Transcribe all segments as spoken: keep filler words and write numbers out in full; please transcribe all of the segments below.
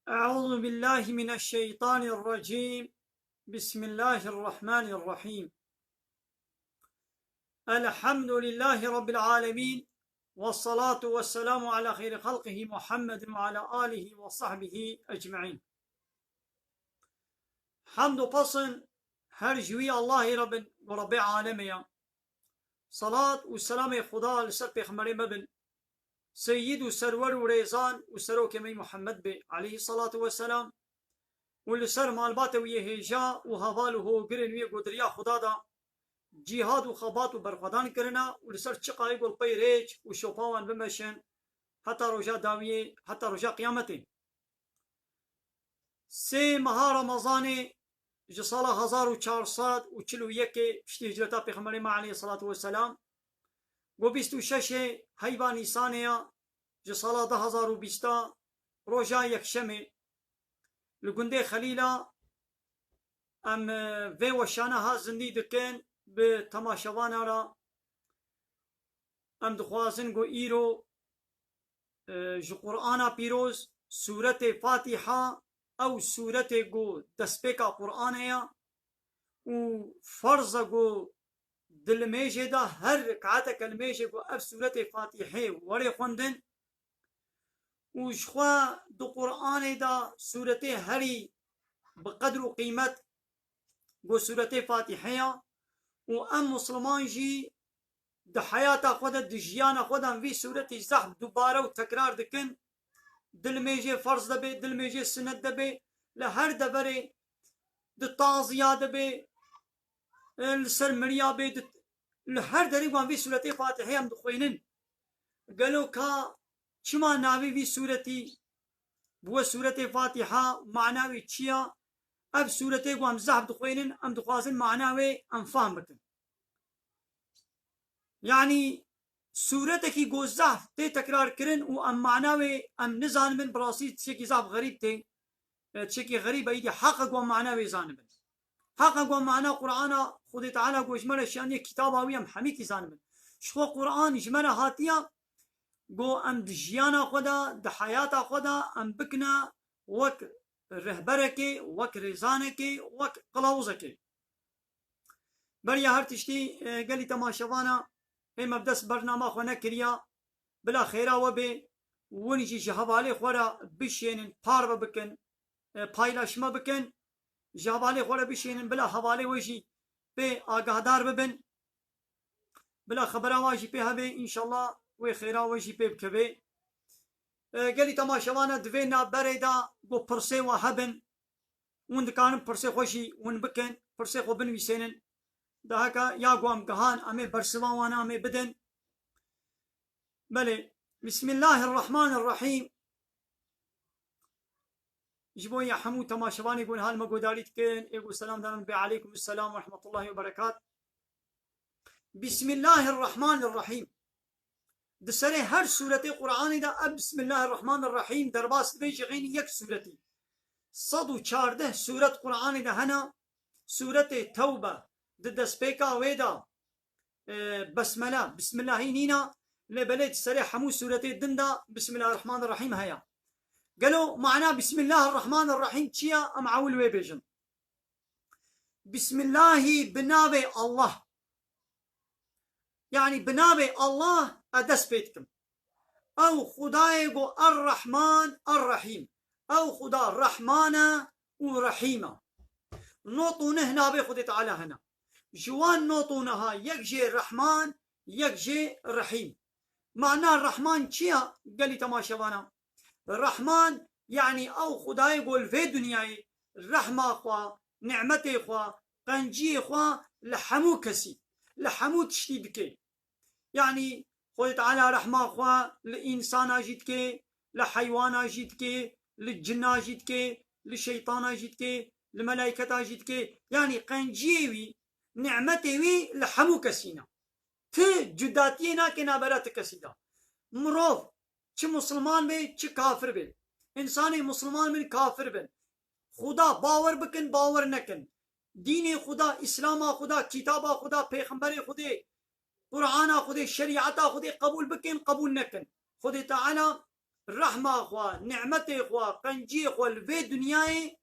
أعوذ بالله من الشيطان الرجيم. بسم الله الرحمن الرحيم. الحمد لله رب العالمين. والصلاة والسلام على خير خلقه محمد وعلى آله وصحبه أجمعين. Hemd û pesn her ji wî Allahê re bin, ku Rebbê alemê ye. Salat û selamê Xuda li ser Pêxemberê me bin. Seyyid û serwer û rêzan û serokê me Muhammed be, aleyhî salatu we selam. Û li ser malbatê wî yê hêja û heval û hogirên wî yê ku di riya Xuda de cîhad û xebat û berxwedan kirine û li ser çiqayê ku li pey rêç û şopa wan bimeşin heta roja dawiyê, heta roja qiyametê. Sê meha Remezanê ji sala hezar û çar sed û çil û yekê piştî hicreta Pêxemberê me aleyhî salatu we selam, ku bîst û şeşê heyva Nîsanê ya ji sala du hezar û bîsta, roja yekşemê, li gundê Xelîla em, e, vê weşana ha zindî dikin bi temaşevana re. Em dixwazin ku îro, e, ji Qur'ana pîroz, sûretê Fatîha, ew sûretê ku destpêka Qur'anê ye û ferz e ku di limêjê de her rikateke limêjê ku ev sûretê Fatîhê were xwendin û jixwe di Qur'anê de sûretê herî bi qedr û qîmet ku sûretê Fatîhe ye û em Musliman jî di heyata xwe de, di jiyana xwe de em vî sûretî zehf dubare û tekrar dikin. Di limêjê ferz de bê, di limêjê sinet de bê, li her deverê, di taziya de bê, e, li ser miriya bê, di, li her derê wan vî sûretê Fatîhê em dixwînin. Gelo ka çima navê vî sûretî bi we sûretê Fatîha, mana wê çi ya? Ev sûretê ku em zehf dixwînin, em dixwazin mana wê em fehm bikin. Yanî sûretekî ku zehf tê tekrar kirin û em mana wê em nizanibin, bi rastî tiştekî zehf xerîb tê. E, tiştekî xerîb e, îdî heq e ku em mana wê zanibin. Heq e ku em mana Qur'ana Xwedê Teala ku ji me re şiyandiye, kitaba wî, em hemîkî zanibin. Ji xwe Qur'an ji me re hatiye ku em di jiyana xwe de, di heyata xwe de em bikine wek rehberekê, wek rêzanekê, wek qilawizekê. Beriya her tiştî, e, gelî temaşevana, ê me bi dest bernama xwe nekiriya, bila xêra we bê, win jî ji hevalê xwe re bişênin, parve bikin, e, paylaşma bikin, ji hevalê xwe re bişênin, bila hevalê we jî pê agahdar bibin, bila xebera wa jî pê hebe, înşallah wê xêra we jî pê bikeve. E, gelî temaşevana, di vê navberê de ku pirsê we hebin, hûn dikarin pirsê xwe jî hûn bikin, pirsê xwe binivîsênin. De heke ya ku em gihan, em ê bersiva wan em ê bidin. Belê. Bismillahirrahmanirrahîm. Ji bo ya hemû temaşevanê ku niha li me guhdarî dikin, ê ku selam danin bê, aleykum selam ve rahmetullahi ve berekat. Bismillahirrahmanirrahîm. Di serê her sûretê Qur'anê de ev Bismillahirrahmanirrahîm derbas dibe ji xeynî yek sûretî. Sed û çardeh sûret Qur'anê de hene. Sûretê Tewbe di destpêka wê de, e, besmela, Bismillahî nîna, lê belê di serê hemû sûretê din de Bismillahirrahmanirrahîm heye. Gelo mana Bismillahirrahmanirrahîm çi ye? Em ewil wê bêjin. Bismillahî bi navê Allah. Yanî bi navê Allah ez dest pê dikim. Ew Xwedayê ku Er-Rehman, Er-Rehîm. Ew Xweda Rehman e û Rehîm e. Nod û neh navê Xwedê Teala hene. Ji wan nod û neha yek jê Rehman, yek jê Rehîm. Mana Rehman çi ya gelî temaşevana? Rehman, yanî ew Xwedayê ku li vê dinyayê rehma xwe, nîmetê xwe, qenciyê xwe li hemû kesî, li hemû tiştî dike. Yanî Xwedê Teala rehma xwe li însana jî dike, li heywana jî dike, li cina jî dike, li şeytana jî dike, li melayketa jî dike. Yanî qenciyê wî, nîmetê wî li hemû kesî ne. Ti cudatiyê nake nabera ti kesî de. Mirov, çi musulman be, çi kafir be. Însanê musulman bin, kafir bin. Xuda bawer bikin, bawer nekin. Dînê Xuda, Îslama Xuda, kitaba Xuda, pêxemberê Xudê, Qur'ana Xudê, şerîeta Xudê qebûl bikin, qebûl nekin. Xudê Teala rehma xwe, nimetê xwe, qenciyê xwe li vê dinyayê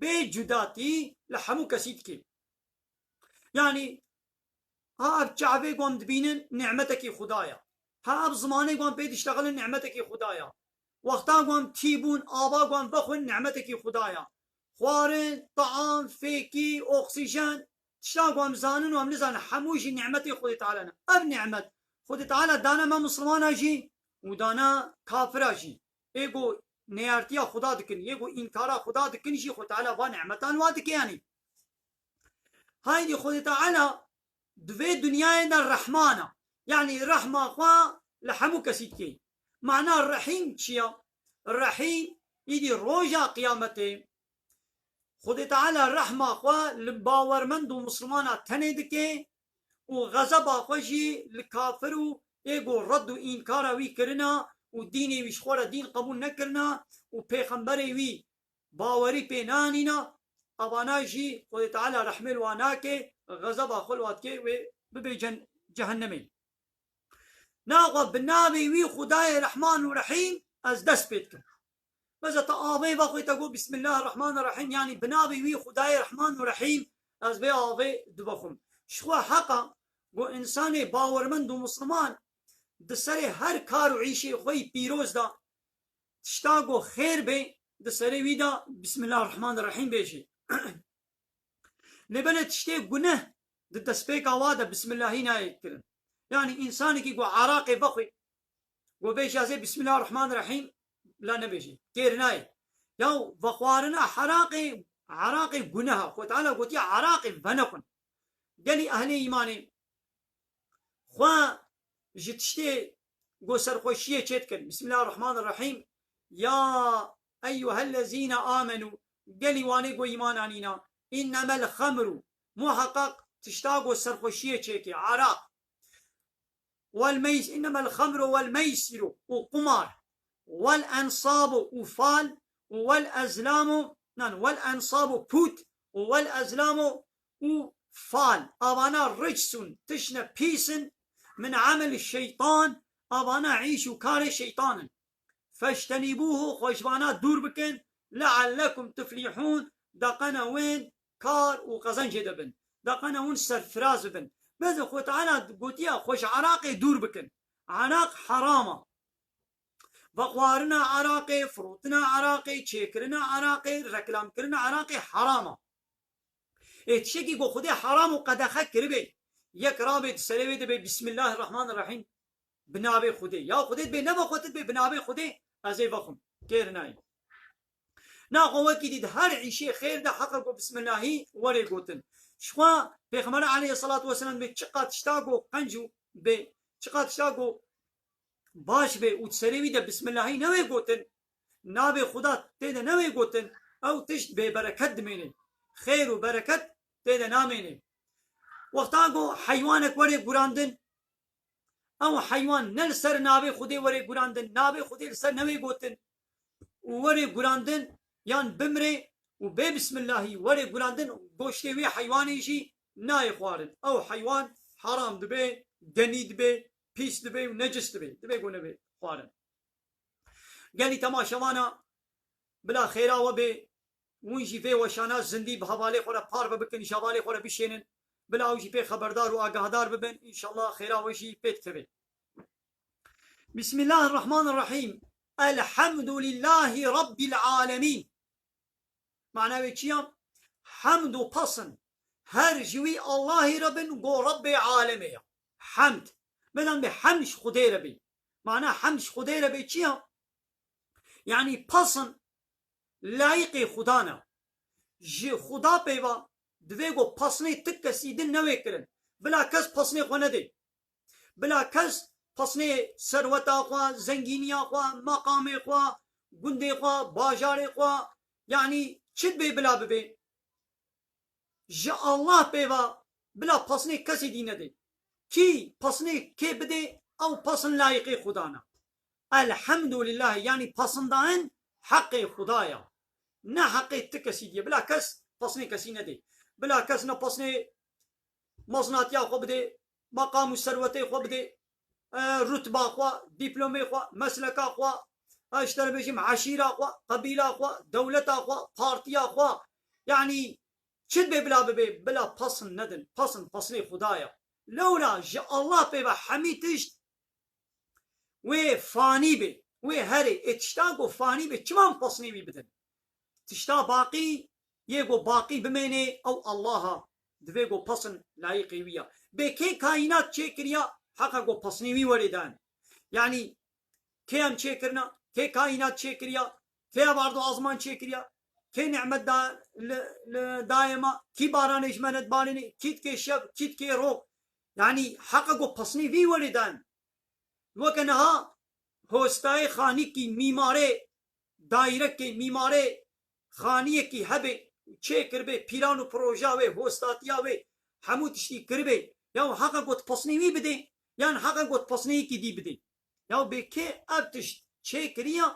bê cudatî li hemû kesî dike. Yanî, ha ev çavê ku em dibînin, nimetekî Xuda ye. Ha ev zimanê ku em pê diştexilin, nimetekî Xuda ye. Wexta ku em tî bûn, ava ku em vexwin, nimetekî Xuda ye. Xwarin, taam, fêkî, oksîjen, tişta ku em zanin û em nizanin, hemû jî nimetê Xwedê Teala ne. Ev nimet Xwedê Teala dane me misilmana jî û dane kafira jî. Ê ku neyartiya Xuda dikin, yê ku înkara Xuda dikin jî, Xwedê Teala va nimetan wa dike yanî. Haydî Xwedê Teala di vê dinyayê de Rehman e. Yanî rehma xwe li hemû kesî dike. Mana Rehîm çi ye? Rehîm, îdî roja qiyametê Xwedê Teala rehma xwe li bawermend û misilmana tenê dike û xezeba xwe jî li kafir û ê ku red û înkara wî kirina û dînê wî ji xwe re dîn qebûl nekirina û pêxemberê wî bawerî pê nanîna, evana jî Xwedê Teala rehmê li wan nake, xezeba xwe li wan dike, wê bibê cen-, cehennemê. Naxwe bi navê wî Xwedayê Rehman û Rehîm ez dest pê dikim. Mesela te avê vexwê te got Bismillahirrahmanirrahîm, yanî bi navê wî Xwedayê Rehman û Rehîm ez vê avê divexwim. Ji xwe heqa ku însanê bawermend û misliman di serê her kar û îşê xwe yî pîroz de tişta ku xêr bê, di serê wî de Bismillahirrahmanirrahîm bêjî. Lê belê tiştê guneh di destpêka wa de Bismillahî nayê kirin. Yanî însanekî ku eraqê vexwê, ku bêjî ez ê Bismillahirrahmanirrahîm, bila nebêjî. Kêr nayê. Ya vexwarina heraqê, eraqê guneh e. Xwedê Teala gotiye eraqê venexwin. Gelî ehlê îmanê xwe ji tiştê ku serxweşiyê çê dikin. Bismillahirrahmanirrahîm. Ya eyyuhellezîne amenû. Gelî wanê ku îman anîna. Înnemel xemru. Muheqeq tişta ku serxweşiyê çêke. Eraq. Wel meys-, înnemel xemru wel meysiru. Û qumar. Wel ensabu û fal. Û wel ezlamu, nan, wel ensabu pût. Û wel ezlamu û fal. Avana ricsun, tişne pîs in, min emelî şeytan, avana îş û karê şeytan in. Feştenîbûhu, xwe ji vana dûr bikin, leallekum tuflîhûn, deqene wên kar û qezencê de bin. Deqene hûn serfiraz bibin. Bes Xwe Teala gotiye, xwe ji eraqê dûr bikin. Eraq heram e. Vexwarina eraqê, firotina eraqê, çêkirina eraqê, reklamkirina eraqê heram e. Ê tiştekî ku Xwedê heram û qedexe kiribê, yek rabê di serê wê de bê Bismillahirrahmanirrahîm, bi navê Xwedê. Ya Xwedê dibê, nebe xwe tu dibê bi navê Xwedê, ez ê vexwim. Kêr nayê. Naxwe wekî dî di her îşê xêr de heqa ku Bismillahî were gotin. Ji xwe Pêxember aleyhissalatu vesselam dibê çiqa tişta ku qenc û bê, çiqa tişta ku baş bê û di serê wî de Bismillahî newê gotin, navê Xuda tê de newê gotin, ew tişt bêbereket dimêne. Xêr û bereket tê de namêne. Wexta ku heywanek were gurandin, ew heywan ne li ser navê Xwedê were gurandin, navê Xwedê li ser newê gotin û were gurandin, yan bimrê û bê Bismillahî were gurandin, goştê wê heywanê jî nayê xwarin. Ew heywan heram dibe, genî dibe, pîs dibe û necis dibe. Dibe ku nebe xwarin. Gelî temaşevana, bila xêra we bê, hûn jî vê weşana zindî bi hevalê xwe re parve bikin, ji hevalê xwe re bişênin. Bila ew jî pê xeberdar û agahdar bibin, înşallah xêra we jî pê dikeve. Bismillahirrahmanirrahîm. Elhamdulillahî Rabbil alemîn. Mana wê çi ya? Hemd û pesin her ji wî Allahî re bin, go Rebbê alemê ya. Hemd. Medan bê hemd ji Xwedê re bê. Mana hemd ji Xwedê re bê çi ya? Yanî pesin layiqê Xudan e. Ji Xuda peyva divê ku pesnê ti kesî din newê kirin. Bila kes pesnê xwe nedê. Bila kes pesnê serweta xwe, zengîniya xwe, meqamê xwe, gundê xwe, bajarê xwe, yanî çi dibê bila bibê. Ji Allah pêva bila pesnê kesê dî nedê. Kî pesnê kê bidê, ew pesn layiqê Xudan e. Elhamdulillah, yanî pesndayin heqê Xuda ya. Ne heqê ti kesî diye. Bila kes pesnê kesî nedê. Bila kes ne pesnê meznatiya xwe bidê, meqam û serwetê xwe bidê, e, rutba xwe, dîplomê xwe, mesleka xwe, Ha, ji te re bêjim eşîra xwe, qebîla xwe, dewleta xwe, partiya xwe. Yanî çi dibe bila bibe, bila pesn nedin. Pesn, pesnê Xuda ye. Lewla ji Allah pê ve hemî tişt wê fanî be, wê herê, ê tişta ku fanî be, çima em pesnê wî bidin? Tişta baqî, yê ku baqî bimêne, ew Allah a, divê ku pesn layîqê wî ya. Bê kê kaînat çêkiriya, heqa ku pesnê wî werê dan. Yanî kê em çêkirina, kê kaînat çêkiriya, kê ev ard û azman çêkiriya, kê nimet da, li, li dayê me, kî baranê ji me re dibarêne, kî dikê şev, kî dikê roj. Yanî heqa ku pesnê vî werê dan. Weke niha hostayê xanîkî, mîmarê dayîrekê, mîmarê xaniyekî hebe, çê kiribe, pîlan û proja wê, hostatiya wê, hemû tiştî kiribe. Ya heqa ku tu pesnê wî bidê, yan heqa ku tu pesnê yekî dî bidê. Ya bê kê ev tişt çêkiriya,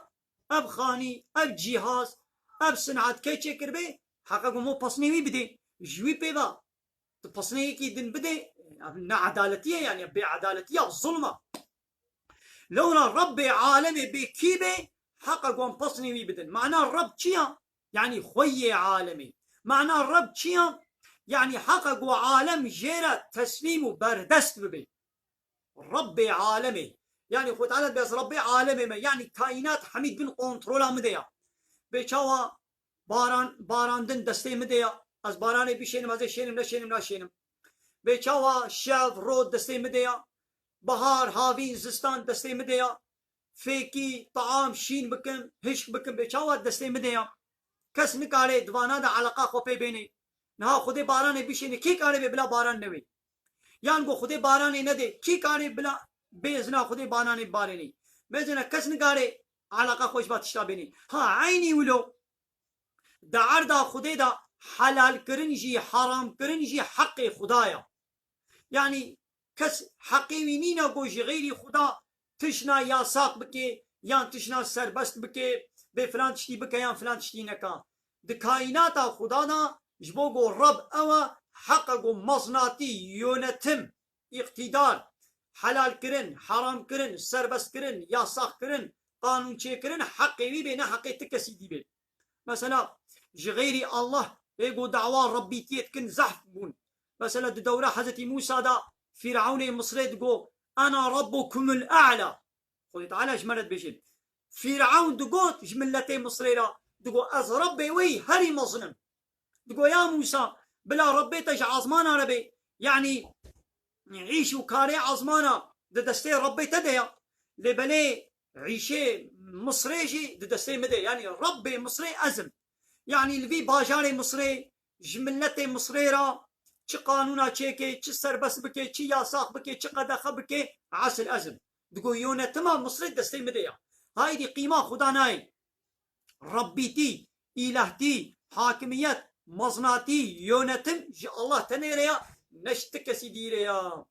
ev xanî, ev cîhaz, ev sinat kê çêkiribe, heqa ku mo pesnê wî bidê. Ji wî pê ve tu pesnê yekî din bidê, ev ne edaletî ye, yanî bêedaletî ya, zulm e. Lewla Rebbê alemê bê kî be, heqa ku em pesnê wî bidin. Mana Reb çi ya? Yanî xweyê alemê. Mana Reb çi ya? Yanî heqa ku alem jê re teslîm û berdest bibe. Rebbê alemê. Yanî Xwedê Teala dibê ez Rebbê alemê me. Yanî kaînat hemî di bin kontrola min de ya. Bê çawa baran, barandin destê min de ya. Ez baranê bişênim, ez ê şênim, neşênim, naşênim. Bê çawa şev, roj destê min de ya. Bahar, havîn, zistan destê min de ya. Fêkî, taam, şîn bikim, hişk bikim, bê çawa destê min de ya. Kes nikare di vana de eleqa xwe pê bênê. Niha Xwedê baranê bişêne, kî kare bê bila baran newê? Yan ku Xwedê baranê nedê, kî kare bila bê izna Xwedê baranê barênê? Mezina kes nikare eleqa xwe ji va tişta bênê. Ha, eynî wilo di erda Xwedê de helalkirin jî, heramkirin jî heqê Xuda ya. Yanî kes heqê wî nîne ku ji xeyrî Xuda tişna yasaq bike, yan tişna serbest bike, bê filan tiştî bike, yan filan tiştî neka. Di kaînata Xuda de ji bo ku Reb ew e, heqe ku meznatî, yönetim, îqtîdar, helalkirin, heramkirin, serbestkirin, yasaqkirin, qanûnçêkirin heqê wî bê, ne heqê ti kesî dî bê. Mesela, ji xeyrî Allah ê ku dawa Rebbîtiyê dikin zehf bûn. Mesela, di dewra Hezretî Mûsa de Fîrewnê Misrê digo, "Ena Rabbukumul A'la." Xwedê Teala ji me re dibêje. Fîrewn digot ji miletê Misrê re, digo, "Ez Rebbê we yî herî mezin im." Digo, "Ya Mûsa, bila Rebbê te ji azmana re bê." Yanî, îş û karê azmana di destê Rebbê te de ya. Lê belê îşê Misrê jî di destê min de. Yanî Rebbê Misrê ez im. Yanî li vî bajarê Misrê, ji miletê Misrê re çi qanûna çêke, çi serbest bike, çi yasax bike, çi qedexe bike, esil ez im. Digo, yönetima Misrê destê min de ya. Haydî qîma Xuda nayê. Rebbîtî, îlehtî, hakimiyet, meznatî, yönetim ji Allah tenê re ya, ne ji ti kesî dî re ya.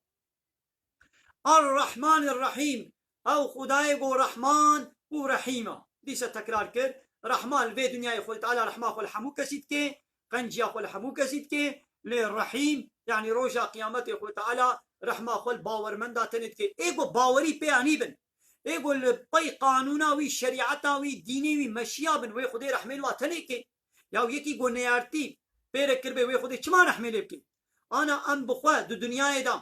Ar-Rahmanir Rahîm. Ew Xwedayê ku Rehman û Rehîm e. Dîse tekrar kir. Rehman li vê dinyayê Xwedê Teala rehma xwe li hemû kesî dike, qenciya xwe li hemû kesî dike. Lê Rehîm, yanî roja qiyametê Xwedê Teala rehma xwe li bawermenda tenê dike. Ê ku bawerî pê anî bin. Ê ku li pey qanûna wî, şerîeta wî, dînê wî meşiya bin, wê Xwedê rehmê li wa tenê ke. Ya yekî ku neyartî pê re kiribê, wê Xwedê çima rehmê lê bike? Ana em bi xwe di dinyayê de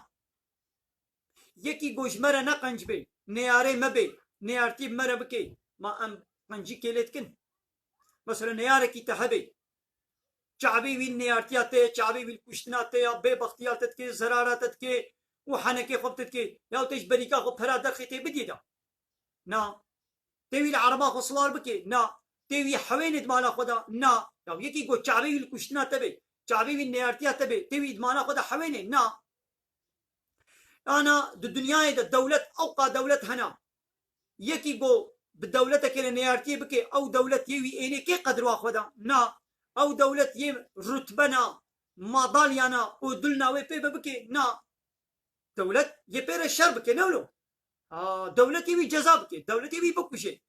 yekî ku ji me re ne qenc bê, neyarê me bê, neyartî bi me re bike, ma em qencî kê lê dikin? Mesela neyarekî te hebe, çavê wî neyartiya te ye, çavê wî kuştina te ya, bêbextiya te dike, zerara te dike û henekê xwe bi te dike. Ya te ji berîka xwe pera derxê tê bidî de. Na. Tê wî li ereba xwe siwar bike? Na. Tê wî hewênê di mala xwe de? Na. Ya yekî ku çavê wî li kuştina te be, çavê wî neyartiya te be, tê wî di mala xwe de hewênê? Na. Ana di dinyayê de dewlet, ewqa dewlet hena. Yekî ku bi dewletekê re neyartiyê bike, ew dewlet yê wî ênê kê qedr wa xwe da? Na. Ew dewlet yê rutbe na, madalya na, odul na wê pê ve bike? Na. Dewlet yê pê re şer bike, ne wilo? Ha, dewlet yê wî ceza bike, dewlet yê wî bikuje.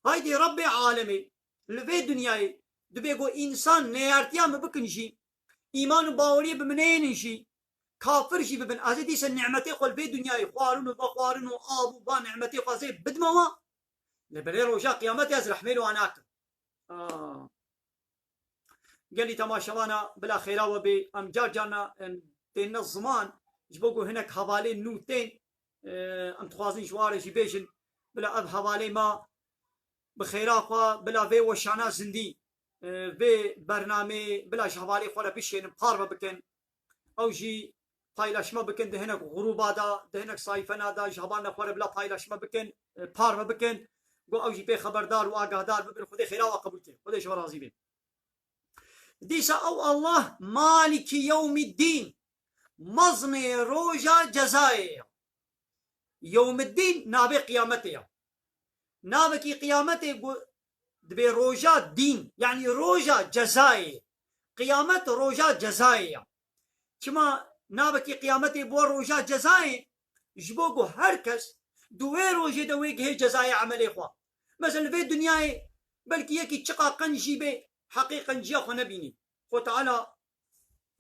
Haydê Rebbê alemê, li vê dinyayê dibê ku însan neyartiya min bikin jî, îman û baweriyê bi min neyênin jî, kafir jî bibin, ez ê dîse nimetê xwe li vê dinyayê, xwarin û vexwarin û av û va nimetê xwe ez ê bidime wa, Lê belê roja qiyametê ez rehmê li wan nakim. Aa. Gelî temaşevana bila xêra we bê. Em car carna, em, têne ziman ji bo ku hinek hevalên nû tên, e, em dixwazin ji wan re jî bêjin. Bila ev hevalê me bi xêra xwe, bila vê weşana zindî, e, vê bernamê bila ji hevalê xwe re bişênin, parve bikin. Ew jî paylaşma bikin di hinek grûba de, di hinek sayfena de, ji hevalna xwe re bila paylaşma bikin, e, parve bikin. Ku ew jî pê xeberdar û agahdar bibin. Xwedê xêra we qebûl ke. Xwedê ji we razî be. Dîsa ew Allah Maliki Yewmiddîn, mezinê roja cezayê ye. Yewmiddîn navê qiyametê ye. Navekî qiyametê ku dibê roja dîn, yanî roja cezayê. Qiyamet roja cezayê ye. Çima navekî qiyametê bû roja cezayê? Ji bo ku her kes di wê rojê de wê gihê cezayê emelê xwe. Mesela li vê dinyayê belkî yekî çiqa qenc jî bê, heqê qenciya xwe nebînî. Xwe Teala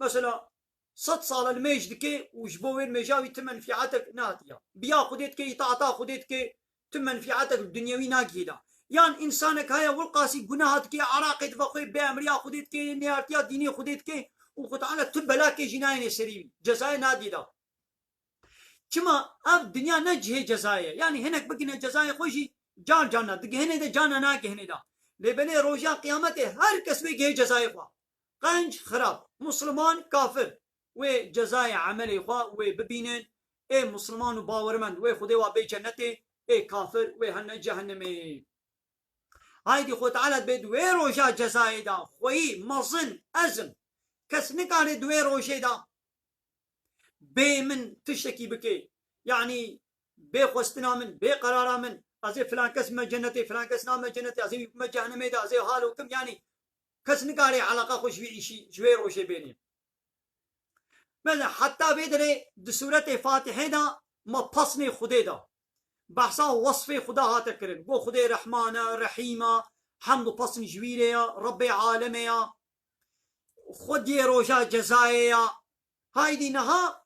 mesela sed sal e limêj dike û ji bo wê limêja wî ti menfîetek nehatiya. Biya Xwedê dike, îtaeta Xwedê dike, ti menfîetek dinyewî nagihê de. Yan însanek heye wilqasî guneha dike, eraqê dive xwe, bêemriya Xwedê dike, nêartiya dînê Xwedê dike û Xwe Teala ti belakê jî nayêne serî wî. Cezayê nadî de. Çima ev dinya ne cihê cezayê ye. Yanî hinek bigine cezayê xwe jî car carna digihine de, carna nagihine de. Lê belê roja qiyametê her kes wê gihê cezayê xwe. Qenc, xirab, musliman, kafir. Wê cezayê emelê xwe wê bibînin. Ê musliman û bawermend wê Xwedê wa bê cennetê, ê kafir wê hene cehennemê. Haydî Xwe Teala dibê di wê roja cezayê de xweyî mezin ez im. Kes nikare di wê rojê de bê min tiştekî bike. Yanî bê xwestina min, bê qerara min, ez ê filan kes me cennetê, filan kes name cennetê, ez ê wî bime cehennemê de, ez ê halo kim. Yanî kes nikare eleqa xwe ji wî îşî, ji wê rojê bênê. Mesela heta vê derê di sûretê Fatihê de me pesnê Xwedê de. Behsa wesfê Xuda hate kirin. Got Xwedê Rehman e, Rehîm e, hemd û pesn ji wî re ye, Rebbê alemê ye. Xwediyê roja cezayê ye. Haydî niha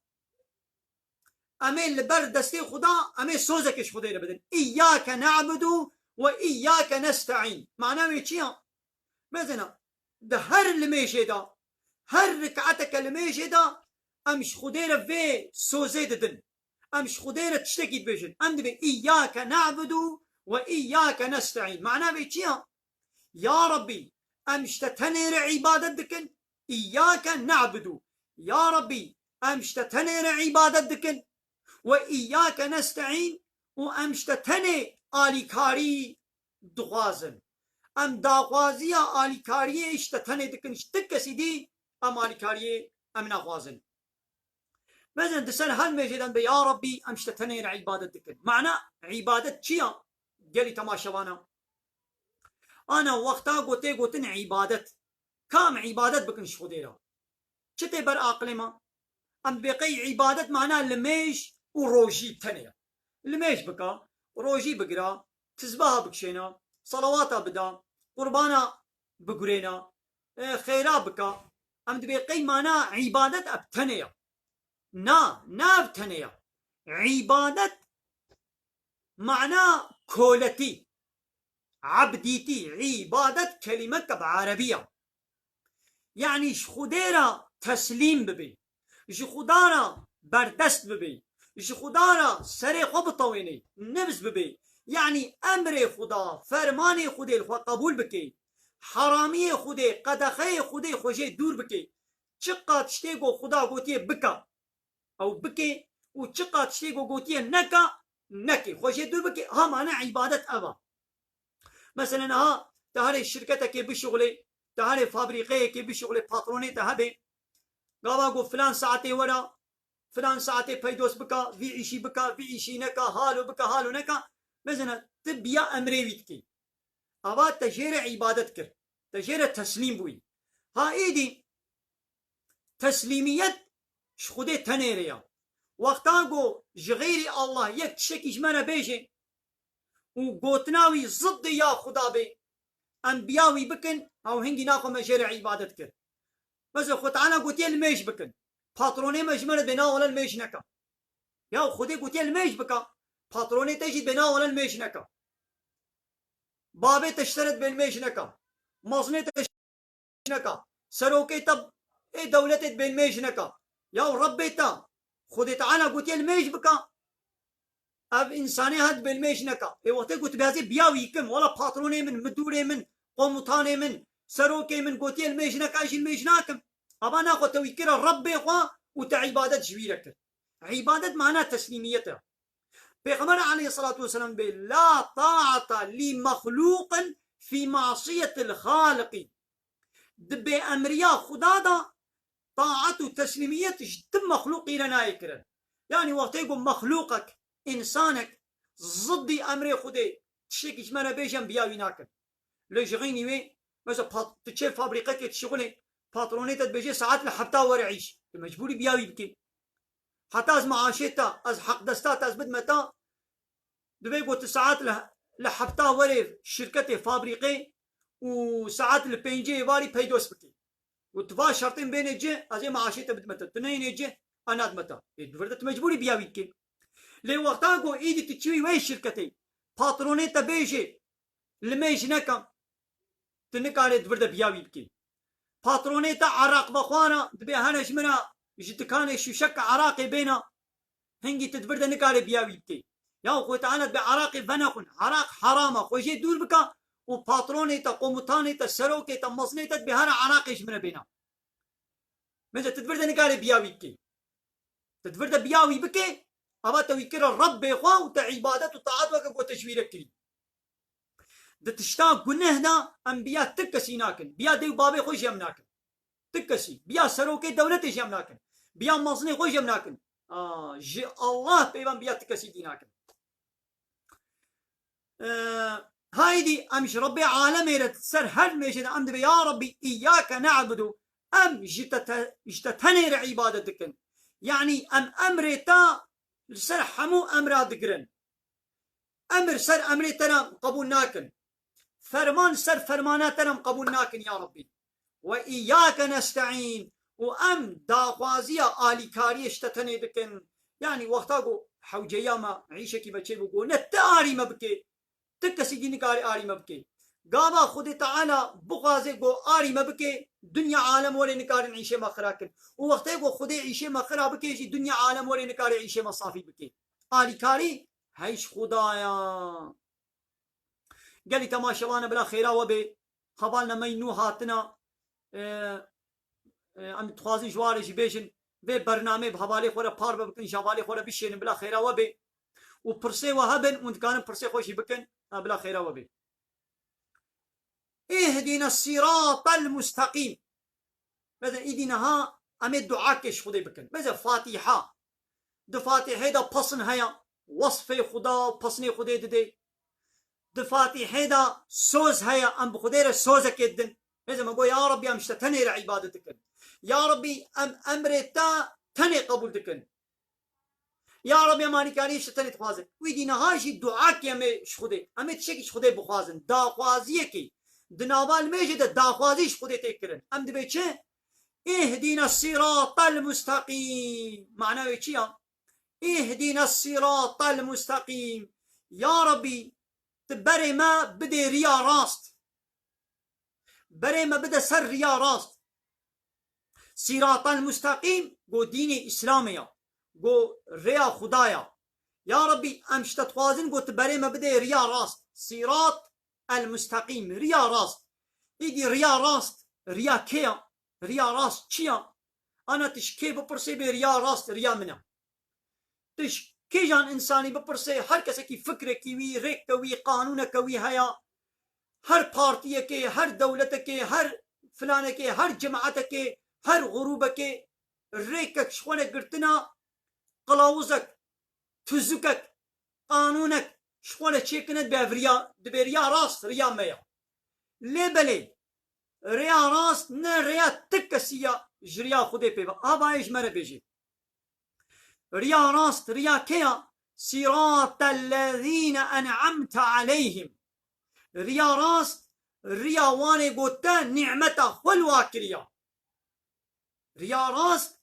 em ê li ber destê Xuda, em ê sozekê ji Xwedê re bidin. Îyyâke ne'budu ve îyyâke nesta'în. Mana wê çi ya? Mesela, di her limêjê de, her riketeke limêjê de em ji Xwedê re vê sozê didin. Em ji Xwedê re tiştekî dibêjin. Em dibê, "Îyyâke ne'budu ve îyyâke nesta'în." Mana vê çi ya? Ya Rabbî, em ji te tenê re îbadet dikin. "Îyyâke ne'budu." Ya Rabbî, em ji te tenê re îbadet dikin. "Ve îyyâke nesta'în." Û em ji te tenê alîkarî dixwazin. Em daxwaziya alîkariyê ji te tenê dikin, ji ti kesî dî em alîkariyê em naxwazin. Mezin di ser her mêjê de be, ya Rabbî, em ji te tenê re îbadet dikin. Mana îbadet çi ya? Gelî temaşevana. Ana wexta ku tê gotin îbadet. Ka em îbadet bikin ji Xwedê re. Çi tê ber aqilê me? Em dibê qey îbadet mana limêj û rojî tenê ye. Limêj bika, rojî bigira, tizbiha bikişêna, salawata bida, qurbana bigurêna, e, xêra bika. Em dibê qey mana îbadet ev tenê ye. Na, na ev tenê ye. Îbadet mana koletî, ebdîtî, îbadet kelîmeke bi erebî ye. Yanî ji Xwedê re teslîm bibî. Ji Xuda re berdest bibî. Ji Xuda re serê xwe bitewênî, nibz bibî. Yanî emrê Xuda, fermanê Xwedê li xwe qebûl bikî. Heramiyê Xwedê, qedexeyê Xwedê xwe jê dûr bikî. Çiqa tiştê ku Xuda gotiye bike, ew bike û çiqa tiştê ku gotiye neke, neke. Xwe jê dûr bike, ha mana îbadet ev e. Mesela niha te herê şirketekê bişuxulê, te herê fabrîqeyekê bişuxulê, patronê te hebe. Gava ku filan saetê were, filan saetê peydos bika, vî îşî bika, vî îşî neka, halo bika, halo neka. Mesela ti biya emrê wî dikî. Ava te jê re îbadet kir. Te jê re teslîm bûyî. Ha êdî teslîmiyet ji Xwedê tenê re ya. Wexta ku ji xeyrî Allah yek tiştekî ji me re bêje û gotina wî ziddê ya Xuda bê, em biya wî bikin, ew hingî naxwe me jê re îbadet kir. Mesela Xwe Teala gotiye limêj bikin. Patronê me ji me re bê na wele limêj neka. Ya Xwedê gotiye limêj bika. Patronê te jî bê na wele limêj neka. Babê te ji te re dibê li mêj neka. Mezinê te neka. Serokê te ê dewletê dibê li mêj neka. Ya Rebbê te, Xwedê Teala gotiye li mêj bika. Ev însanê ha dibê li mêj neka. Ê wextê ku tu bihezê biya wî kim, wela patronê min, midûrê min, komutanê min, serokê min gotiye li mêj neka, ez jî li mêj nakim. Ava naxwe te wî kira Rebbê xwe û te îbadet ji wî re kir. Îbadet mana teslîmiyet e. Pêxember aleyhissalatu vesselam bê, "La ta'ata li mexluqin fi masiyetil xaliqî." Di bêemriya Xuda de taat û teslîmiyet ji ti mexluqî re nayê kirin. Yanî wextê ku mexluqek, însanek ziddî emrê Xwedê tiştekî ji me re bêje, em biya wî nakin. Lê ji xeynî wê, mesela pat-, tu çê fabrîqekê dişixulê, patronê te dibêje saet li hefta were îş. Tu mecbûrî biya wî bikî. Heta ez maaşê te, ez heqdesta te ez bidime te, divê ku tu saet li, li hefta werê şirketê, fabrîqê û saet li pêncê êvarî peydos bikî. Û tu va şertên bêne ci, ez ê maaşê te bidime te. Tu neyne ci, ez nadime te. Ê, di vir de tu mecbûrî biya wî bikî. Lê wexta ku îdî tu çûyî wê şirketê, patronê te bêjê, li mêj neka, tu nikarê di vir de biya wî bikî. Patronê te eraq vexwana, dibê hene ji min re ji dikanê şûşek eraqê bêna, hingî tu di vir de nikarê biya wî bikî. Ya Xwedê Teala dibê eraqê venexwin, eraq heram e, xwe jê dûr bike û patronê te, komutanê te, serokê te, mezinê te dibê here eraqê ji min re bêna. Mêze tu di vir de nikarê biya wî bikî. Tu di vir de biya wî bikê, ava te wî kira Rebbê xwe û te îbadet û taat weke ku te ji wî re kirî. Di tişta guneh de em biya ti kesî nakin. Biya dê û babê xwe jî em nakin. Ti kesî. Biya serokê dewletê jî em nakin. Biya mezinê xwe jî em nakin. Aa, ji Allah peyvan biya ti kesî dî nakin. Ee, Haydî em ji Rebbê alemê re ser her mêjê de em dibê, "Ya Rebbî, îyyake ne'budu." Em ji te, te, ji te tenê re îbadet dikin. Yanî em emrê te li ser hemû emra digirin. Emir ser emrê te re qebûl nakin. Ferman ser fermana te re qebûl nakin, ya Rebbî. "Ve îyyake nesta'în." Û em daxwaziya alîkariyê ji te tenê dikin. Yanî wexta ku hewceya me, îşekî me çêbû, ku ne ti arî me bikê, ti kesî dî nikarê arî me bikê. Gava Xwedê Teala bixwaze ku arî me bikê, dinya alem werê nikarin îşê me xira kin. Û wextê ku Xwedê îşê me xira bikê jî, dinya alem werê nikare îşê me safî bikê. Alîkarî hey ji Xuda ya. Gelî temaşevane bila xêra we bê. Hevalna me yî nû hatina. E, e, em dixwazin ji wan re jî bêjin. Vê bernameyê bi hevalê xwe re parve bikin, ji hevalê xwe re bişênin bila xêra we bê. Û pirsê we hebin, hûn dikarin pirsê xwe jî bikin. Ha, bila xêra we bê. Îhdîne sîratel mustaqîm. Mesela îdî niha em ê duakê ji Xwedê bikin. Mesela Fatîha. Di Fatîhê de pesn heye, wesfê Xuda û pesnê Xwedê didê. Di Fatîhê de soz heye, em bi Xwedê re sozekê didin. Mesela me got, "Ya Rebbî, em ji te tenê re îbadet dikin. Ya Rebbî, em emrê te tenê qebûl dikin. Ya Rebbî, em alîkariyê ji te tenê dixwazin." Wî dî niha jî duakê em ê ji Xwedê. Em ê tiştekî ji Xwedê bixwazin. Daxwaziyekê. Di nava limêjê de daxwazî ji Xwedê tê kirin. Em dibê çi? Îhdîne sîratel mustaqîm. Mana wê çi ya? Îhdîne sîratel mustaqîm. Ya Rebbî, tu berê me bidê riya rast. Berê me bide ser riya rast. Sîratel mustaqîm, go dînê Îslamê ya. Go rêya Xuda ya. Ya Rebbî, em ji te dixwazin, go tu berê me bidê riya rast. Sîrat el mustaqîm, riya rast. Îdî riya rast, riya kê ya? Riya rast çi ya? Ana tu ji kê bipirsê bê riya rast, riya min e. Tu ji kîjan însanî bipirsê, her kesekî fikrekî wî, rêkeke wî, qanûneke wî heye. Her partiyekê, her dewletekê, her filanekê, her cemaetekê, her grûbekê rêkek ji xwe re girtina, qilawuzek, tuzukek, qanûnek ji xwe re çêkine, dibê riya, dibê riya rast, riya me ya. Lê belê, riya rast ne riya ti kesî ya, ji riya Xwedê pê ve. Ava yê ji me re bêjê. Riya rast, riya kê ya? Sîratellezîne en'amte aleyhim. Riya rast, riya wanê go te nîmeta xwe li wa kiriya. Riya rast,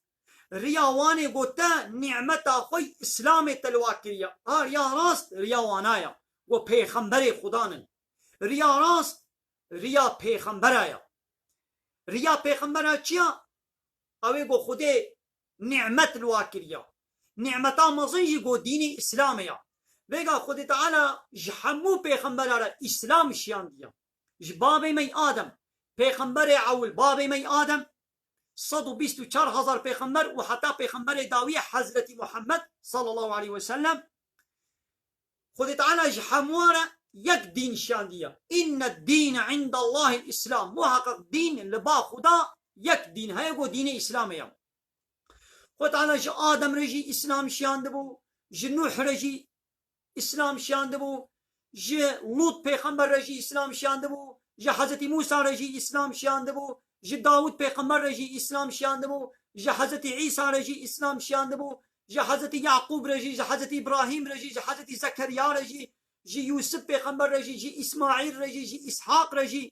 riya wanê go te nîmeta xwe Îslamê te li wa kiriya. A riya rast, riya wana ya. Go pêxemberê Xudan in. Riya rast, riya pêxembera ya. Riya pêxembera çi ya? Ew ê ku Xwedê nîmet li wa kiriya. Nîmeta mezin jî ku dînê Îslamê ya. Vêga Xwedê Teala ji hemû pêxembera re Îslam şiyandiye. Ji babê me yê Adem, pêxemberê ewil, babê me yê Adem, sed û bîst û çar hezar pêxember û heta pêxemberê dawî Hezretî Muhammed sallallahu aleyhi ve sellem, Xwedê Teala ji hemû re yek dîn şiyandiye. Înne dîne îndallahil Îslam. Muheqeq dîn li ba Xuda yek dîn heye, ku dînê Îslamê ye. Xwedê Teala ji Adem re jî Îslam şiyandibû, ji Nuh re jî Îslam şiyandibû, ji Lût pêxember re jî Îslam şiyandibû, ji Hezretî Mûsa re jî Îslam şiyandibû, ji Dawûd pêxember re jî Îslam şiyandibû, ji Hezretî Îsa re jî Îslam şiyandibû, ji Hezretî Yaqûb re jî, ji Hezretî Îbrahîm re jî, ji Hezretî Zekeriya re jî, ji Yûsif pêxember re jî, ji Îsmaîl re jî, ji Îshaq re jî.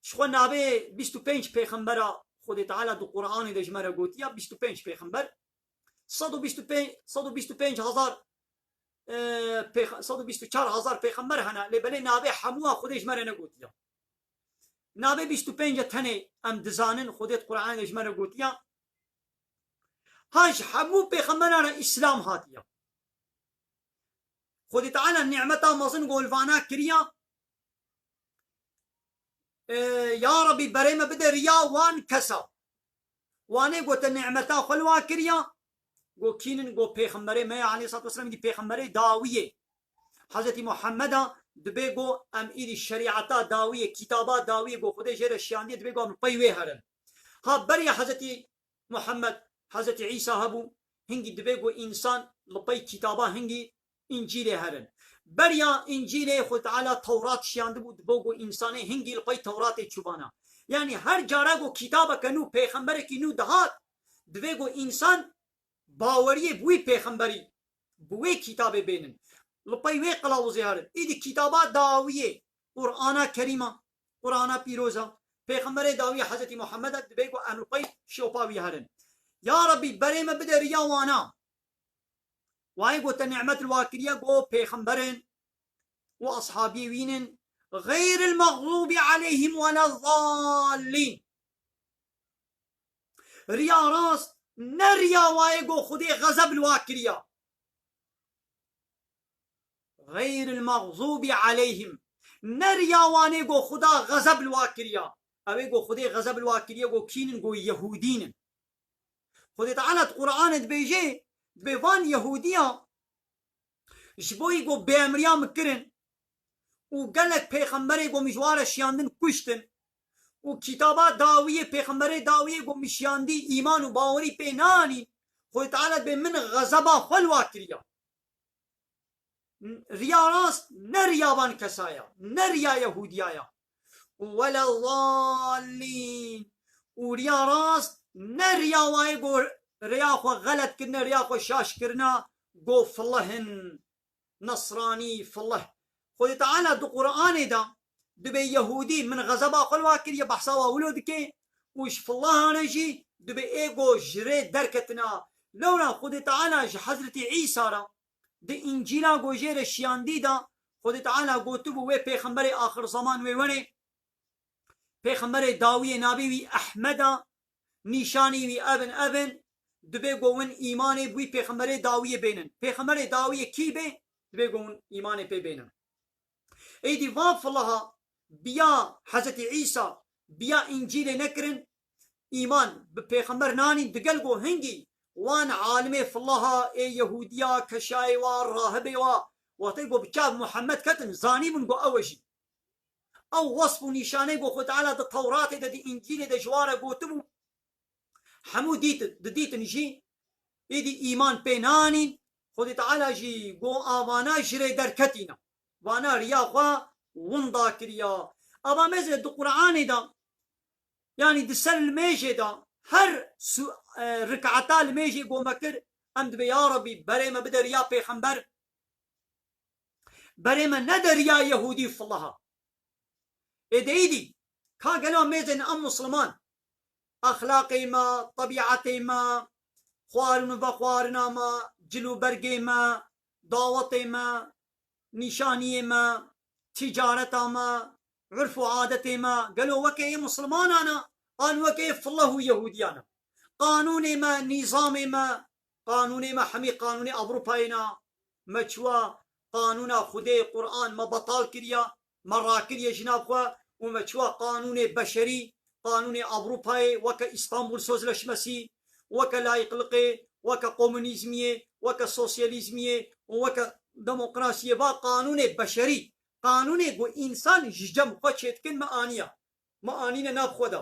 Ji xwe navê bîst û pênc pêxembera Xwedê Teala di Qur'anê de ji me re gotiya, bîst û pênc pêxember. Sed û bîst û pênc, sed û bîst û pênc hezar, e, pêx-, sed û bîst û çar hezar pêxember hene, lê belê navê hemûya Xwedê ji me re negotiya. Navê bîst û pênc tenê em dizanin, Xwedê di Qur'anê de ji me re gotiya. Ha ji hemû pêxemberan re Îslam hatiye. Xwedê Teala nîmeta mezin ku li vana kiriya, e, ya Rebî berê me bide riya wan kesa. Wanê ku te nîmeta xwe li wa kiriya, ku kînin, ku pêxemberê me ye aleyhissalatu vesselam, dî pêxemberê dawiyê. Hezretî Muhammeda dibê ku em îdî şerîeta dawiyê, kitaba dawiyê ku Xwedê jê re şiyandiye, dibê ku em li pey wê herin. Ha beriya Hezretî Muhammed, Hezretî Îsa hebû, hingî dibê ku însan li pey kitaba hingî Încîlê herin. Beriya Încîlê Xwedê Teala Tewrat şiyandibû, dibê ku însanê hingî li pey Tewratê çûbana. Yanî her cara ku kitabeke nû, pêxemberekî nû dihat, divê ku însan baweriyê bi wî pêxemberî, bi wê kitabê bênin. Li pey wê qilawizê herin. Îdî kitaba dawiyê, Qur'ana Kerîma, Qur'ana Pîroz a, Pêxemberê dawî Hezretî Muhammed e, divê ku em li pey şopa wî herin. Ya Rebî, berê me bide riya wana. Wayê ku te nîmet li wa kiriye, ku pêxember in û ashabiyê wî nin. Xeyril mexzûbî aleyhim weleddallîn. Riya rast, ne riya wayê ku Xwedê xezeb li wa kiriya. Xeyril mexzûbî aleyhim. Ne riya wanê ku Xuda xezeb li wa kiriya. Ew ê ku Xwedê xezeb li wa kiriye, ku kînin, ku Yehûdî nin. Xwedê Teala di Qur'anê dibêje, dibê van Yehûdiya ji bo yî ku bêemriya min kirin û gelek pêxemberê ku min ji wan re şiyandin kuştin û kitaba dawiyê, pêxemberê dawiyê ku min şiyandî îman û bawerî pê nanîn, Xwedê Teala dibê min xezeba xwe li wa kiriya. Riya rast ne riya van kesa ya, ne riya Yehûdiya ya. Û weleddallîn. Û riya rast ne riya wayê ku riya xwe xelet kirine, riya xwe şaş kirine, ku filih in, nesranî, filih. Xwedê Teala di Qur'anê de dibê Yehûdî min xezeba xwe li wa kiriye, behsa wa wilo dike û ji filihan re jî dibê ê ku ji rê derketina. Lewra Xwedê Teala ji Hezretî Îsa re di Încîla ku jê re şiyandî de, Xwedê Teala gotibû wê pêxemberê axir zeman wê were, pêxemberê dawiyê navê wî Ehmed a, nîşanî wî ev in, ev in, dibê ku win îmanê bi wî pêxemberê dawiyê bênin. Pêxemberê dawiyê kî bê, dibê ku win îmanê pê bênin. Êdî van filiha biya Hezretî Îsa, biya Încîlê nekirin, îman bi pêxember nanîn, digel ku hingî wan alimê filiha ê Yehûdiya, keşayê wa, rahibê wa, wextê ku bi çav Muhammed ketin, zanîbûn ku ew e jî. Ew wesf û nîşaneyê ku Xwedê Teala di Tewratê de, di Încîlê de ji wan re gotibû, hemû dîtin, didîtin jî, êdî îman pê nanîn, Xwedê Teala jî got, a vana ji rê derketîne. Vana riya xwe winda kiriya. Ava mêze di Qur'anê de, yanî di ser limêjê de, her su-, e, rikata limêjê ku me kir, em dibê, ya Rebî, berê me bide riya pêxember. Berê me nede riya Yehûdî û filiha. Ê de îdî, ka gelo mêzên em Musliman, exlaqê me, tebîetê me, xwarin û vexwarina me, cil û bergê me, dawetê me, nîşaniyê me, ticareta me, urf û adetê me, gelo weke yê Muslimanan e, an weke yê fileh û Yehûdiyan e? Qanûnê me, nîzamê me, qanûnê me hemî qanûnê Ewropayê ne. Me çiwa qanûna Xwedê, Quran me betal kiriya, me rakiriye ji nav xwe û me çiwa qanûnê beşerî, qanûnê Ewropayê, weke Îstanbul Sözleşmesi, weke layîqliqê, weke komunîzmiyê, weke sosyalîzmiyê û weke demokrasiyê, va qanûnê beşerî, qanûnê ku însan ji cem xwe çêdikin, me aniya. Me anîne nav xwe de.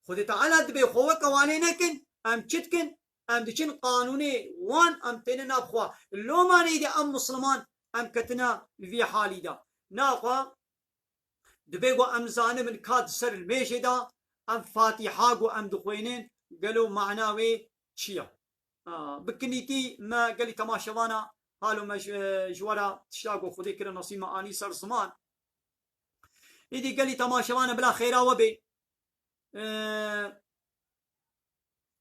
Xwedê Teala dibê xwe weke wanê nekin, em çi dikin? Em diçin qanûnê wan, em têne nav xwe. Lomanê de em Musliman, em ketine vî halî de. Naxwe dibê ku em zanibin ka di ser limêjê de em Fatiha ku em dixwênin, gelo mana wê çi ye? A, bi kinîtî me gelî temaşevana halo me ji, ji we re tişta ku Xwedê kire nesîb me anî ser ziman. Îdî gelî temaşevana bila xêra we bê. E,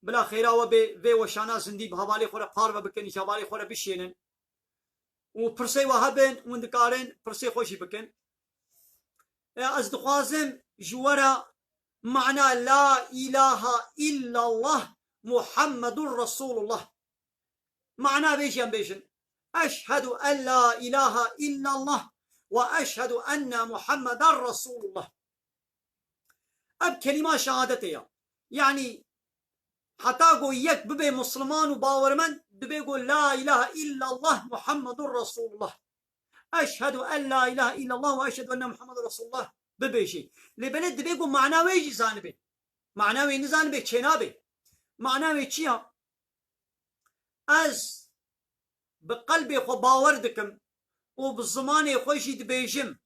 bila xêra we bê, vê weşana zindî bi hevalê xwe re parve bikin, ji hevalê xwe re bişênin. Û pirsê we hebin, hûn dikarin pirsê xwe jî bikin. E, ez dixwazim ji we re mana La ilahe illallah Muhammedur Resulullah. Mana vê jî em bêjin. Eşhedü en la ilahe illallah ve eşhedü enne Muhammeden Resulullah. Ev kelîma şehadetê ya. Yanî heta ku yek bibe Musliman û bawermend, dibê ku La ilahe illallah Muhammedun Resulullah. Eşhedü en la ilahe illallah ve eşhedü enne Muhammeden Resulullah bibêjî. Lê belê dibê ku mana wê jî zanibê. Mana wê nizanibê çênabê. Mana wê çi ya? Ez bi qelbê xwe bawer dikim û bi zimanê xwe jî dibêjim,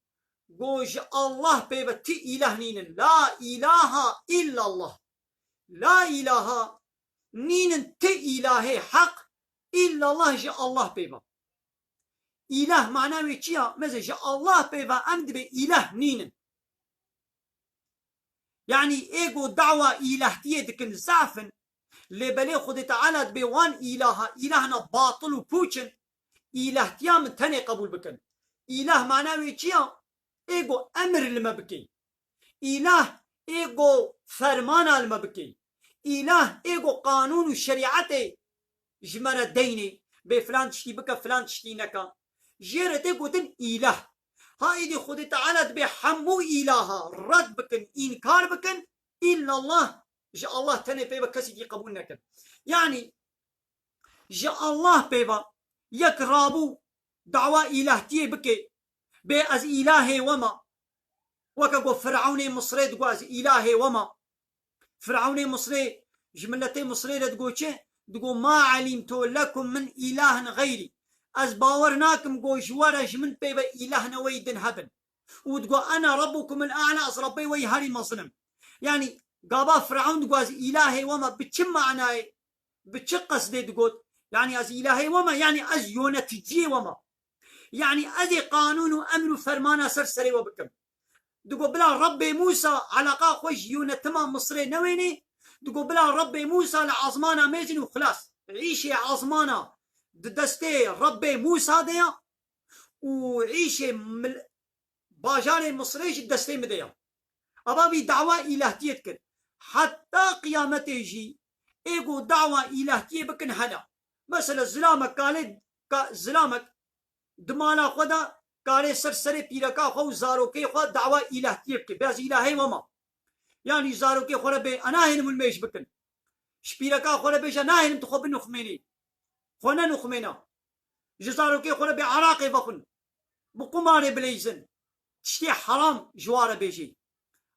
ku ji Allah pê ve ti îlah nînin. La ilaha illallah. La ilaha nînin ti îlahê heq illallah ji Allah pê ve. Îlah mana wê çi ya? Meze ji Allah pê ve em dibê îlah nînin. Yanî ê ku dawa îlahtiyê dikin zaf in, lê belê Xwedê Teala dibê wan îlaha, îlahna batil û pûç in, îlahtiya min tenê qebûl bikin. Îlah mana wê çi ya? Ê ku emir li me bikê. Îlah ê ku fermana li me bikê. Îlah ê ku qanûn û şerîetê ji me re deynê, bê filan tiştî bike, filan tiştî neke. Jê re tê gotin îlah. Ha êdî Xwedê Teala dibê hemû îlaha red bikin, înkar bikin, illallah, ji Allah tenê pê ve kesî dî qebûl nekin. Yanî ji Allah pê ve yek rabû dawa îlahtiyê bike, bê ez îlahê we me. Weke ku Firewnê Misrê digot ez îlahê we me. Firewnê Misrê ji miletê Misrê re digot çi? Digot, "Ma elimtu lekum min ilahin xeyrî." Ez bawer nakim ku ji we re ji min pê ve îlahne wey din hebin. Û digot, "Ene rabbukumul a'la", ez Rebbê we yî herî mezin im. Yanî gava Firewn digot, "Ez îlahê we me", bi çi manayê, bi çi qesdê digot? Yanî ez îlahê we me, yanî ez yöneticiyê we me. Yanî ez ê qanûn û emr û fermana ser serê we bikim. Digo bila Rebbê Mûsa eleqa xwe ji yûnetima Misirê newênê. Digo bila Rebbê Mûsa li ezmana mêzin û xilas. Îşê ezmana di destê Rebbê Mûsa de ya û îşê mil-, bajarê Misirê jî destê min de ya. Eva vî dawa îlahtiyê dikir. Heta qiyametê jî ê ku dawa îlahtiyê bikin hene. Mesela zilamek kalê ka, zilamek di mala xwe de karê ser serê pîreka xwe û zarokê xwe dawa îlahtiyê bike. Bê ez îlahê we me. Yanî zarokê xwe re bê, "Ez nahêlim hûn mêj bikin." Ji pîreka xwe re bêje, "Nahêlim tu xwe binixmênî." Xwe nenixmêne. Ji zarokê xwe re bê eraqê vexwin. Bi qumarê bileyzin. Tiştê heram ji wa re bêjî.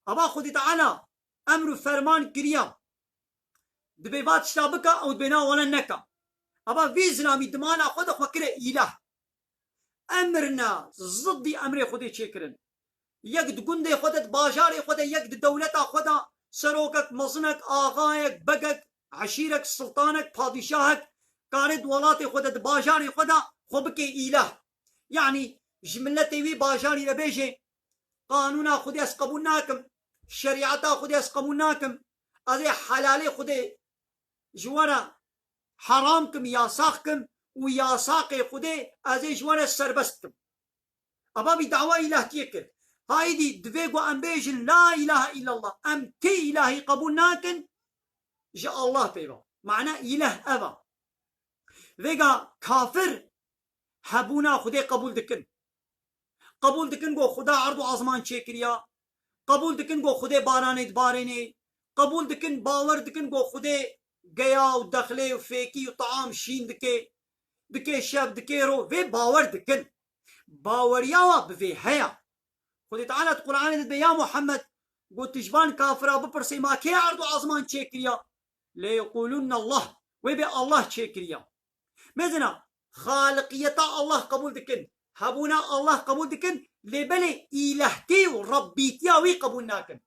Ava Xwedî Teala emr û ferman kiriya. Dibê va tişta bike, ew dibê na wele neke. Ava vî zilamî di mala xwe de xwe kire îlah. Emir ne, ziddî emrê Xwedê çêkirin. Yek di gundê xwe de, di bajarê xwe de, yek di dewleta xwe de, serokek, mezinek, axayek, begek, eşîrek, sultanek, padîşahek, karê di welatê xwe de, di bajarê xwe de xwe bike îlah. Yanî ji miletê wî bajarî re bêjê, "Qanûna Xwedê ez qebûl nakim, şerîeta Xwedê ez qebûl nakim, ez ê helalê Xwedê ji we re heram kim, yasax kim û yasaqê Xwedê ez ê ji we re serbest kim." Eva vî dawa îlahtiyê kir. Haydî divê ku em bêjin la ilahe illallah. Em tê îlahî qebûl nakin ji Allah pê ve. Mana îlah ev e. Vêga kafir hebûna Xwedê qebûl dikin. Qebûl dikin ku Xuda erd û azman çêkiriya. Qebûl dikin ku Xwedê baranê dibarênê. Qebûl dikin, bawer dikin ku Xwedê geya û dexlê û fêkî û taam şîn dike. Dike şev, dike ro. Vê bawer dikin. Baweriya wa bi vê heya. Xwedê Teala di Qur'anê de dibe, ya Muhammed, got, tu ji van kafira bipirsê, ma kê erd û azman çêkiriya? Leyequlunne Allah. Wê bê Allah çêkiriya. Mezina, xaliqiyeta Allah qebûl dikin, hebûna Allah qebûl dikin, lê belê îlehtî û rebbîtiya wî qebûl nakin.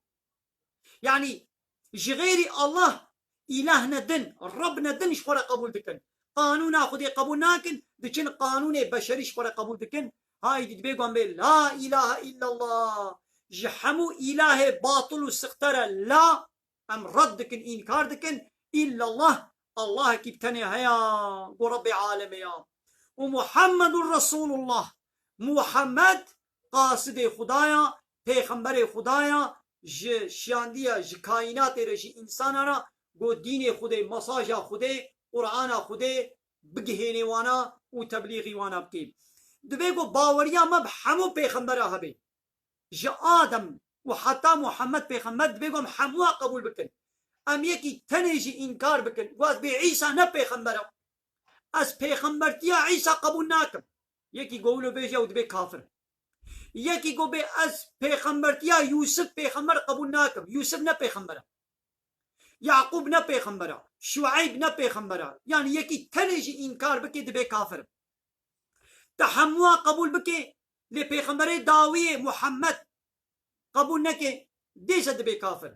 Yanî ji xêrî Allah îlah ne din, reb ne din ji xwe re qebûl dikin. Qanûna Xwedê qebûl nakin, diçin qanûnê beşerî ji xwe re qebûl dikin. Haydî dibê wan bê la îlahe illallah. Ji hemû îlahê batil û sixte re la Em red dikin, înkar dikin. Îllallah, Allahekî bi tenê heya, ku Rebbê alemê ya. Û Muhammedun Resulullah. Muhammed qasidê Xuda ya, pêxemberê Xuda ya, ji şiyandiye, ji kaînatê re, ji însana re, ku dînê Xwedê, mesaja Xwedê, Qur'ana Xwedê bigihênê wana û teblîxî wana bikê. Divê ku baweriya me bi hemû pêxembera hebe. Ji Adem û heta Muhammed pêxember divê ku em hemûa qebûl bikin. Em yekî tenê jî înkar bikin. Got, bê Îsa ne pêxember e. Ez pêxembertiya Îsa qebûl nakim. Yekî ku wilo bêje ew dibê kafir. Yekî ku bê ez pêxembertiya Yûsif pêxember qebûl nakim. Yûsif ne pêxember e. Yaqûb ne pêxember e. Şueyb ne pêxember e. Yanî yekî tenê jî înkar bike dibê kafir. Te hemûa qebûl bike, lê pêxemberê dawiyê Muhammed qebûl neke, dê se dibe kafir.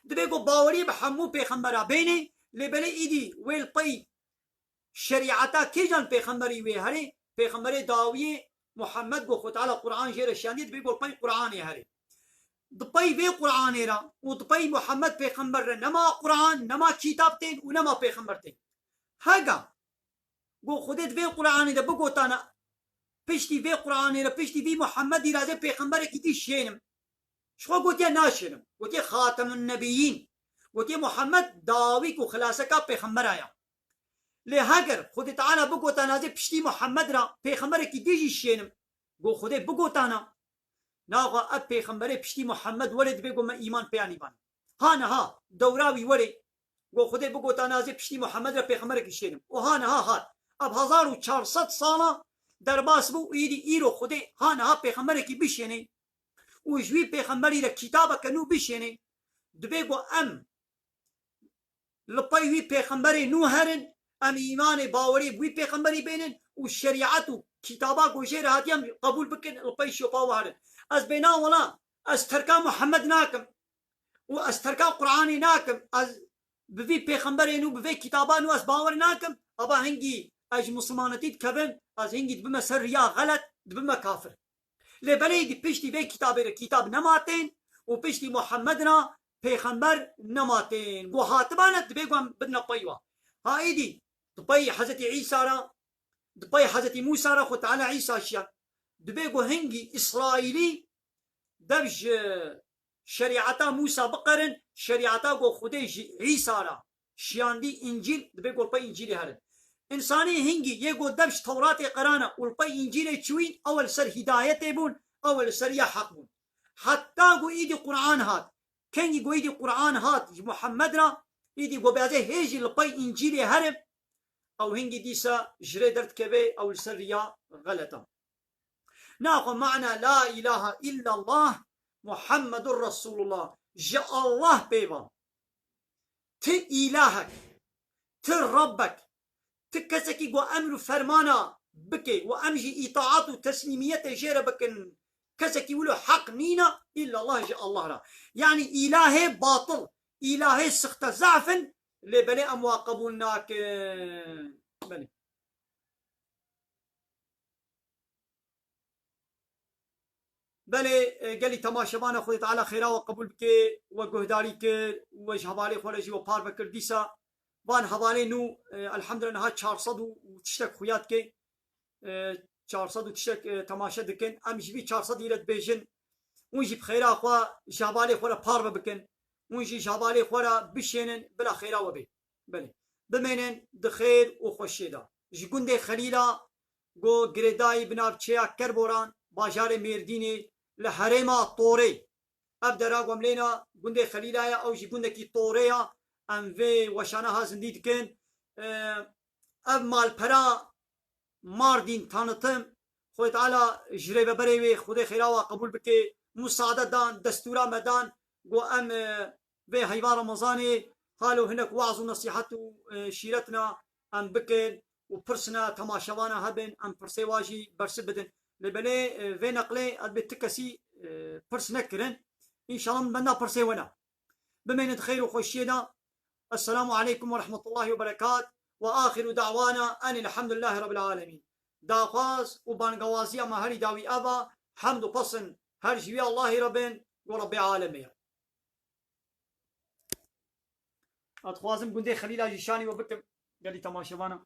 Dibe ku baweriyê bi hemû pêxembera bêne, lê belê îdî wê li pey şerîeta kêjan pêxemberî wê herê, pêxemberê dawiyê Muhammed ku Xwe Teala Qur'an jê re şiyandiye, dibe ku li pey Qur'anê herê. Di pey vê Qur'anê re û di pey Muhammed pêxember re nema Qur'an, nema kîtab tên û nema pêxember tên. Hega Got, Xwedê di vê Qur'anê de bigotana, piştî vê Qur'anê re, piştî vî Muhammedî re ez ê pêxemberekî dî şênim. Ji xwe gotiye naşênim. Gotiye Xatemun Nebiyîn. Gotiye Muhammed dawî ku xilaseka pêxembera ya. Lê heger Xwedê Teala bigotana ez ê piştî Muhammed re pêxemberekî dî jî şênim. Got, Xwedê bigotana. Naxa ev pêxemberê piştî Muhammed were dibê ku me îman pê anî ban. Ha niha dewra wî were, ku Xwedê bigota, "Ez ê piştî Muhammed re pêxemberekî şênim." Û ha niha hat. Ev hezar û çar sed sala derbas bû û îdî îro Xwedê ha niha pêxemberekî bişêne û ji wî pêxemberî re kîtabeke nû bişêne. Dibê ku em li pey wî pêxemberê nû herin, em îmanê bawerî bi wî pêxemberî bênin û şerîet û kitaba ku jê re hatiye em qebûl bikin, li pey şopa wî herin. Ez bêna wela, ez terka Muhammed nakim û ez terka Qur'anê nakim, ez bi vî pêxemberê nû, bi vê kitaba nû ez bawer nakim, ava hingî ez ji misilmanetî dikevim, ez hingî dibime ser riya xelet, dibime kafir. Lê belê êdî piştî vê kitabê re kitab nema tên û piştî Muhammed re pêxember nema tên. Ku hatibane dibê ku em bidine pey wa. Ha êdî di pey Hezretî Îsa re, di pey Hezretî Mûsa re Xwe Teala Îsa şiyan. Dibê ku hingî Îsraîlî dev ji şerîeta Mûsa biqerin, şerîeta ku Xwedê ji Îsa re şiyandî Încîl, dibê ku li pey Încîlê herin. Însanê hingî yê ku dev ji Tewratê qerane û li pey Încîlê çûyîn, ew li ser hîdayetê bûn, ew li ser ya heq bûn. Heta ku îdî Qur'an hat. Kengî ku îdî Qur'an hat ji Muhammed re, îdî ku bê ez ê hê jî li pey Încîlê herim, ew hingî dîsa ji rê derdikeve, ew li ser riya xelet e. Naxwe mana la ilahe illallah Muhammedur Resulullah. Ji Allah pê ve. Ti îlahek, ti Rabbek, ti kesekî ku emr û fermana bike û em jî îtaat û teslîmiyetê jê re bikin, kesekî wilo heq nîna, îllallah ji Allah re. Yanî îlahê batil, îlahê sixte zaf in, lê belê em wa qebûl nakin. Belê. Belê, e, gelî temaşevana Xwedê Teala xêra we qebûl bike, we guhdarî kir, we ji hevalê xwe re jî we parve kir. Dîsa van hevalê nû, e, elhamdulillah niha çar sed û tiştek xuya dike. E, çar sed û tiştek, e, temaşe dikin. Em ji vî çar sed î re dibêjin, hûn jî bi xêra xwe ji hevalê xwe re parve bikin. Hûn jî ji hevalê xwe re bişênin, bila xêra we bê. Belê. Bimênin di xêr û xweşiyê de. Ji gundê Xelîla, ku girêdayî bi navçeya Kerboran, bajarê Mêrdînê, li herêma Torê. Ev dera ku em lêna gundê Xelîla ye, ew jî gundekî Torê ye. Em vê weşana ha zindî dikin. Ev malpera Mardin tanıtım, Xwedê Teala ji rêveberê wê Xwedê xêra wa qebûl bike. Musade dan, destûra me dan, ku em, e, vê heyva Remezanê halo hinek waz û nesîhet û, e, şîretina em bikin û pirsina temaşevana hebin, em pirsê wa jî bersiv bidin. Lê belê, e, vê neqlê ez bê ti kesî, e, pirs nekirin. Înşallah min benda pirsê we ne. Bimênin di xeyr û xweşiyê de. Esselamu aleykum ve rahmetullahi ve berekat. Ve axiru da'wana enil hamdulillahi rabbil alemin. Daxwaz û bangawaziya me herî dawî ev a, hemd û pesin her ji wî Allahî re bin, ku Rebbê alemê ye. Ez dixwazim gundê Xelîla jî şanî we bikim, gelî temaşevana.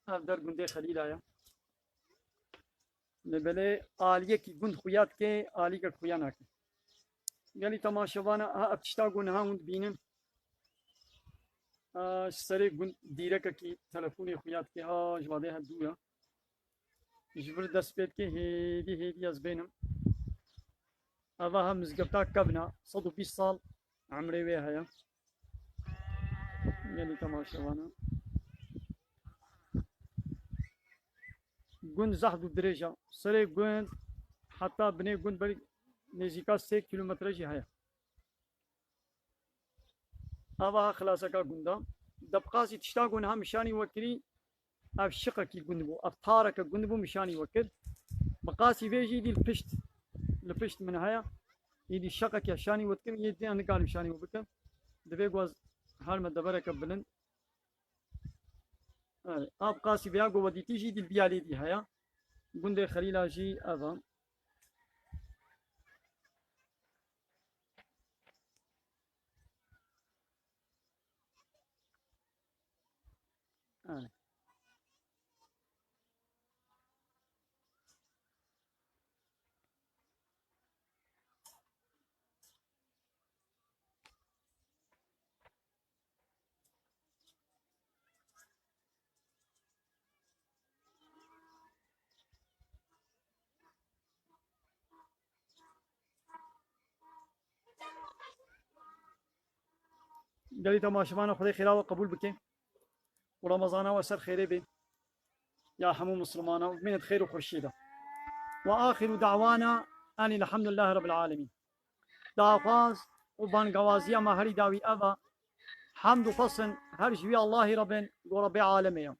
Ev der gundê Xelîla ye. Lê belê aliyekî gund xuya dike, alîkek xuya nake. Gelî temaşevana, ha, ev tişta ku niha hûn dibînin, a, ji serê gund dîrekekî telefonê xuya dike, ha, ji vadê he dû ye. Ji vir dest pê dike, hêdî hêdî ez bênim. Eva ha mizgefta kevna, sed û bîst sal emrê wê heye. Gelî temaşevana. Gund zehf û dirêj e. Serê gund heta binê gund ber nêzîka sê kîlometre jî heye. Ava ha xilaseka gunda. De bi qasî tişta ku niha min şanî we kirî, ev şiqekî gund bû, ev tareke gund bû min şanî we kir. Bi qasî vê jî dî li pişt, li pişt min heye. Îdî şiqekê şanî we dikim, yê dî nikarim şanî we bikim. Divê ku ez herme devereke bilind. Erê, ev qasî vêya ku we dîtî jî dî li viya lê dî heye. Gundê Xelîla jî ev e. Erê. Gelî temaşevana Xwedê xêra we qebûl bike û Remezana we ser xêrê bê ya hemû Mislimana û bimînin di xêr û xweşiyê de. Ve axiru da'wana enî elhamdulillahî rabbil alemîn. Daxwaz û bangawaziya me herî dawî ev e. Hemd û pesin her ji wî Allahî re bin, ku Rebbê alemê ye.